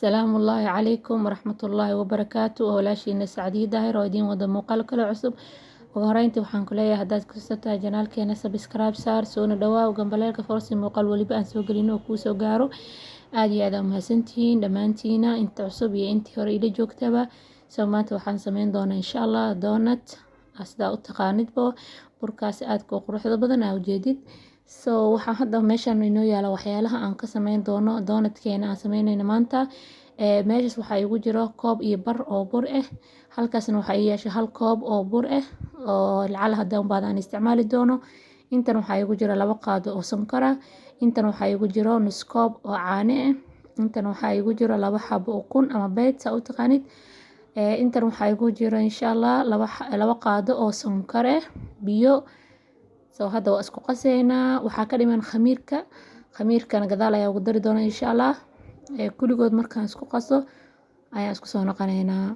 Salaamullaahi calaykum waraxmatullaahi wabarakaatu. Walaashiina Sacdiye Daahir oo idiin wada muuqaal kale cusub. Ugu horeyntii waxaan ku leeyahay, haddaad ku cusub tahay channelkeena, subscribe saar, soona dhawaaw, gambaleelka forsi, muuqaal waliba aan soo gelino oo kuu soo gaaro. Aad iyo aad aa mahadsantihiin dhammaantiina, inta cusub iyo intii hore ila joogtaba. So maanta waxaan sameyn doonaa, insha Allah, donut, sidaa u taqaanidbo, burkaasi aadka u quruxda badan aa ujeedid. So waxaa hadda meeshaan inoo yaala waxyaalaha aan ka sameyn doono donutkeena aan sameynayno maanta. Meeshaas waxaa igu jiro koob iyo bar oo bur ah. Halkaasna waxaa ii yeeshay hal koob oo bur ah oo lacala haddaan baad aan isticmaali doono. Intan waxaa igu jiro 2 qaado oo sonkor ah. Intan waxaa igu jiro nus koob oo caano ah. Intan waxaa igu jiro laba xabo ukun ama beed, saa u taqaanid. Intan waxaa igu jiro, insha Allah, 2 qaado oo sonkor ah, biyo. So hadda waa isku qaseynaa. Waxaa ka dhiman khamiirka. Khamiirkana gadaal ayaa ugu dari doonaa, insha Allah. Kulligood markaan isku qaso ayaan isku soo noqoneynaa.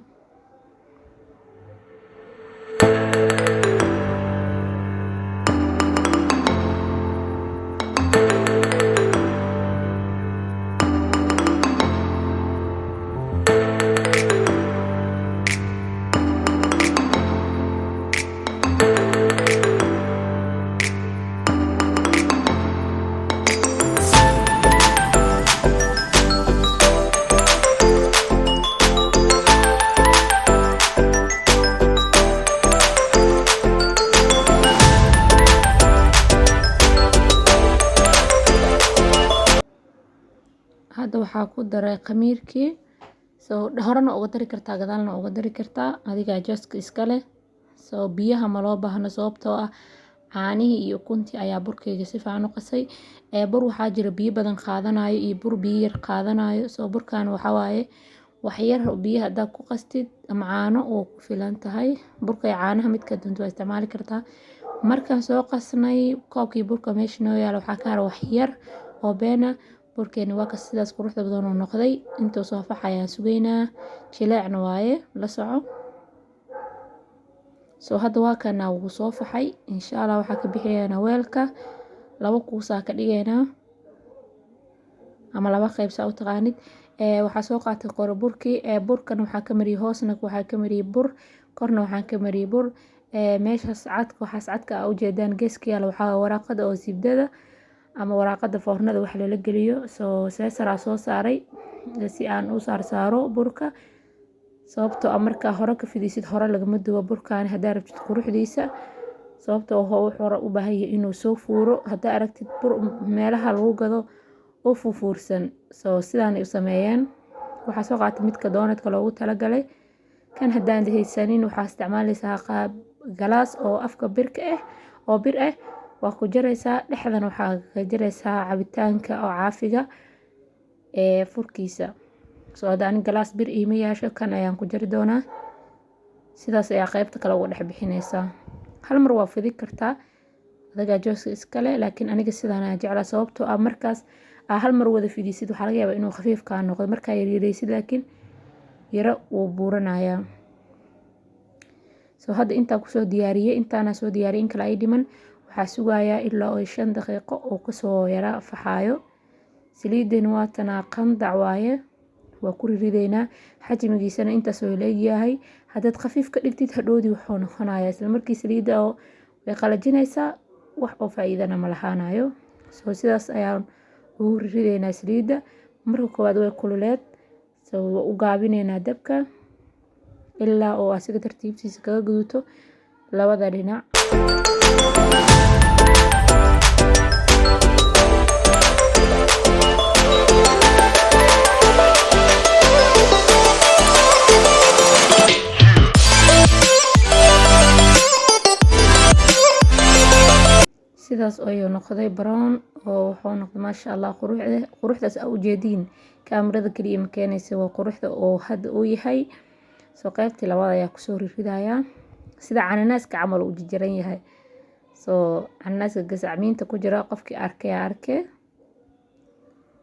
Hadda waxaa ku daray khamiirkii. So horena uga dari kartaa, gadaalna uga dari kartaa, adigaa jooska iska leh. So biyaha ma loo baahno, sababtoo ah caanihii iyo ukuntii ayaa burkeyga si fiican u qasay. Bur waxaa jira biyo badan qaadanayo iyo bur biyo yar qaadanayo. So burkan waxaa waaye wax yar biyo haddaad ku qastid ama caano, oo ku filan tahay. Burka iyo caanaha midka doonto waa isticmaali kartaa. Markaan soo qasnay, koobkii burka meesha noo yaala waxaa ka hara wax yar oo beena. Burkeeni waa kas, sidaas quruxda badan uu noqday. Intuu soo faxayaan sugeynaa, jileecna waaye, la soco. So hadda waa kana, wuu soo faxay. Insha Allah waxaa ka bixiyeynaa weelka, laba kuusaa ka dhigeynaa ama laba qayb, saa u taqaanid. Waxaa soo qaatay qoro burkii. Burkan waxaa ka mariyay, hoosna waxaa ka mariyay bur, korna waxaan ka mariyay bur. Meeshaas cadka, waxaas cadka aa ujeedaan geeska yaala, waxaa waraaqada oo sibdada ama waraaqada foornada wax lala geliyo. Soo seesaraa soo saaray si aan u saarsaaro burka, sababtoo ah markaa hore ka fidisid, hore lagama duwo burkaani haddaa rabtid quruxdiisa, sababtoo ah wuxuu hore u baahan yahay inuu soo fuuro. Haddaa aragtid bur meelaha lagu gado oo fuufuursan, soo sidaanay u sameeyeen. Waxaa soo qaatay midka donutka loogu talagalay. Kan haddaan haysanin, waxaa isticmaalaysaa qaab galaas oo afka birka ah oo bir ah. Waa ku jaraysaa dhexdana, waxaa ka jaraysaa cabitaanka oo caafiga ee furkiisa. Soo hadda ani galaas bir iima yeesho, kan ayaan ku jari doonaa. Sidaas ayaa qaybta kale uga dhex bixinaysaa. Hal mar waa fidi kartaa, adagaa jooska iskale, laakiin aniga sidaan ayaan jeclaa, sababtoo ah markaas aa hal mar wada fidisid, waxaa laga yaabaa inuu khafiif kaa noqdo. Markaa yaryareysid laakiin yaro wuu buuranayaa. So hadda intaa kusoo diyaariyey, intaana soo diyaariyey, in kale ay dhiman. Waxaa sugayaa ilaa oo 5 daqiiqo oo kasoo yara faxaayo. Saliidani waa tanaa, qandac waaye, waa ku ridideynaa. Xajmigiisana intaas oo leegyahay. Haddaad khafiif ka dhigtid, hadhoodii wuxuu noqonayaa isla markii saliidda oo way qalajinaysaa, wax oo faa'iidana ma lahaanayo. So sidaas ayaan ugu ridideynaa saliidda. Marka koowaad way kululeed, so waa u gaabineynaa dabka ilaa oo asiga tartiibtiisa kaga guduto labada dhinac. Sidaas ayuu noqday brown oo wuxuu noqday, maasha Allah. Quruxda, quruxdaas aa ujeediin kaamirada kaliya ma keenaysa, waa quruxda oo hadda uu yahay. So qaybtii labaad ayaa kusoo ridayaa. Sida cananaaska camal uu jajaran yahay. So cananaaska gasacmiinta ku jira, qofkii arkay aa arkay.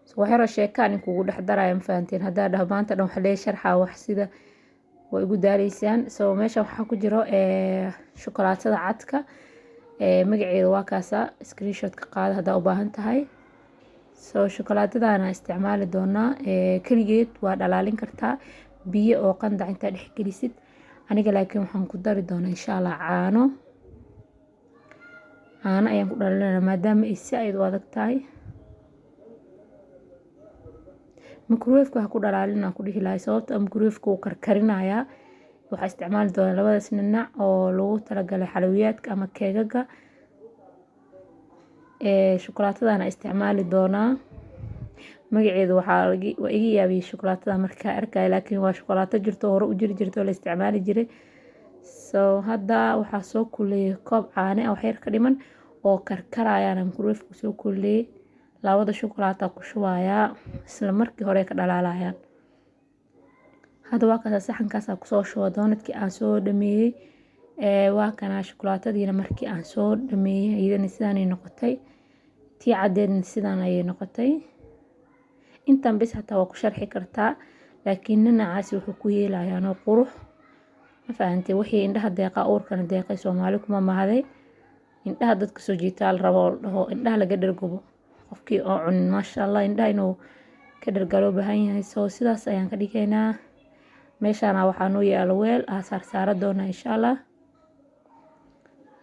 So wax yaroo sheekaan in kugu dhex daraya, ma fahanteen? Haddaa dhaho maanta dhan wax lee sharxaa, wax sida waa igu daaleysaan. So meesha waxaa ku jiro shukulaatada cadka, magaceeda waa kaasa. Screenshot ka qaada haddaa u baahan tahay. Soo shokolaatadana isticmaali doonaa. Keligeed waa dhalaalin kartaa biyo oo qandac intaa dhex gelisid. Aniga laakiin waxaan ku dari doonaa insha Allah caano. Caano ayaan ku dhalaalinaa maadaama ay si aad u adag tahay. Microwave-ka ha ku dhalaalin aan ku dhihi lahay, sababta microwave-ka wuu karkarinayaa. Waxaa isticmaali doonaa labadaas ninac oo lagu talagalay xalawiyaadka ama keegaga. Shokolaatadana isticmaali doonaa. Magaceedu waxaa waa iga yaabiyey shukulaatada markaa arkaya, laakiin waa shukulaato jirto, hore u jiri jirto oo la isticmaali jiray. So hadda waxaa soo kuleeyay koob caano ah wax yar ka dhiman oo karkarayaan microwave-ka soo kuleeyay. Labada shukulaata ku shubayaa, isla markii hore ka dhalaalayaan. Hadda waa kaasa saxankaas kusoo shuba doonadkii aan soo dhameeyey. Waa kana shukulaatadiina markii aan soo dhameeyey, iyadana sidaanay noqotay. Tii caddeedna sidaan ayay noqotay. Intan bis hataa waa ku sharxi kartaa, laakiin ninacaasi wuxuu ku yeelayaa noo qurux. Ma fahantay? Wixii indhaha deeqa uurkana deeqay, Soomaali kuma mahday. Indhaha dadka soo jiitaa la rabo oo la dhaho indhaha laga dhergobo. Qofkii oo cunin, maasha Allah, indhaha inuu ka dhergalo baahan yahay. Soo sidaas ayaan ka dhigaynaa. Meeshaana waxaa noo yaalo weel aa saarsaara doona insha Allah.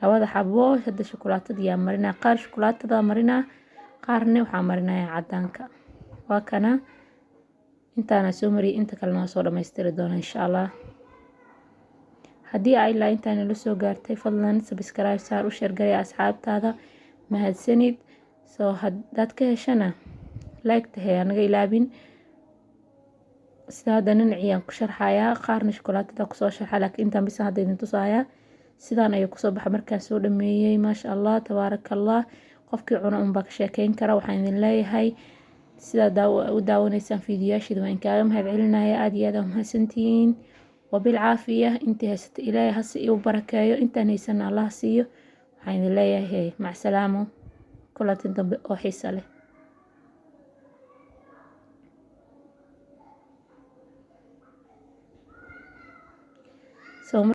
Labada xabo hadda shukulaatada yaa marinaa, qaar shukulaatada marinaa, qaarna waxaa marinaya cadaanka. Waa kana intaana soo mariyay, inta kalena waa soo dhamaystiri doona insha Allah. Haddii ay ilaa intaan la soo gaartay, fadlan subscribe saar, u share garee asxaabtaada. Mahadsanid. Soo haddaad ka heshana like tahay anaga ilaabin. Sida hadda ninaciyaan ku sharxayaa, qaarna shukulaatada kusoo sharxa, laakiin intaan bisa hadda idin tusayaa. Sidaan ayuu kusoo baxa markaan soo dhameeyey. Maasha Allah, tabaaraka Allah. Qofkii cuna unbaa ka sheekeyn kara. Waxaan idin leeyahay, sidaa u daawanaysaan fiidiyoyaasheeda waan kaaga mahad celinaya. Aad iyo aad aa mahadsantihiin. Wabilcaafiya. Intii haysata Ilaahay ha si u barakeeyo, intaan haysana Allah siiyo. Waxaan idin leeyahay macsalaamo, kulanti dambe oo xiiso leh. So